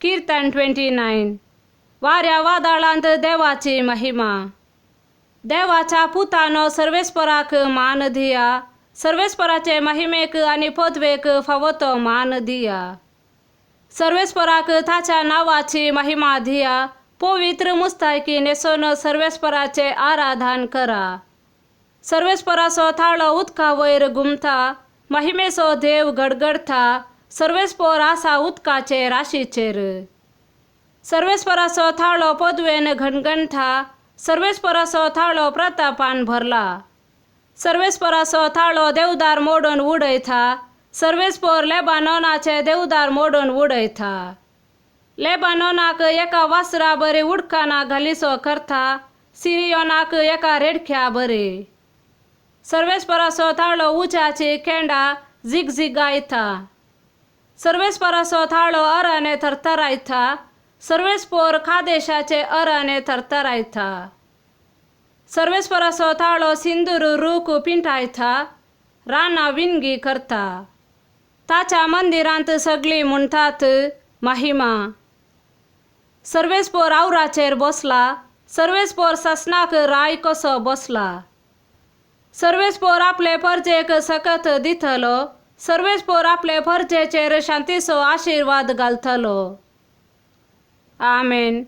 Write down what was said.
किर्तन 29. वाऱ्या वादळांत देवाची महिमा. देवाच्या पुतानो, सर्वेस्पराक मान दिया. सर्वेस्पराचे महिमेक आनी पदवेक फावो तो मान दिया. सर्वेस्पराक ताच्या नांवाची महिमा दिया. पवित्र मुस्तायकी न्हेसोन सर्वेस्पराचे आराधन करा. सर्वेस्पराचो थाळो उदका वयर घुमता. महिमेचो देव गडगडता. सर्वेस्पोर आसा उदकाचे राशीचेर. सर्वेस्पराचो थाळो पदवेन घणघणता. सर्वेस्पराचो थाळो प्रतापान भरला. सर्वेस्पराचो थाळो देवदार मोडून उडयता. सर्वेस्पोर लेबानोनाचे देवदार मोडून उडयता. लेबानोनाक एका वासरा बरी उडकाना घालिसो करता, सिरियोनाक एका रेडख्या बरी. सर्वेस्पराचो थाळो उज्याची केंडा झिगझिगायता. सर्वेस्पराचो थाळो अराने थरथरायता. सर्वेस्पोर खादेशाचे अराने थरथरायता. सर्वेस्पराचो थाळो सिंदूर रूख पिंटायता, रानां विणगी करता. ताच्या मंदिरांत सगळीं म्हणटात, महिमा. सर्वेस्पोर आवराचेर बसला. सर्वेस्पोर सासणाक राय कसो बसला. सर्वेस्पोर आपले परजेक सकत दितलो. सर्वेस्पोर आपले परजेचेर शांतीचो आशिर्वाद घालतलो. आमेन.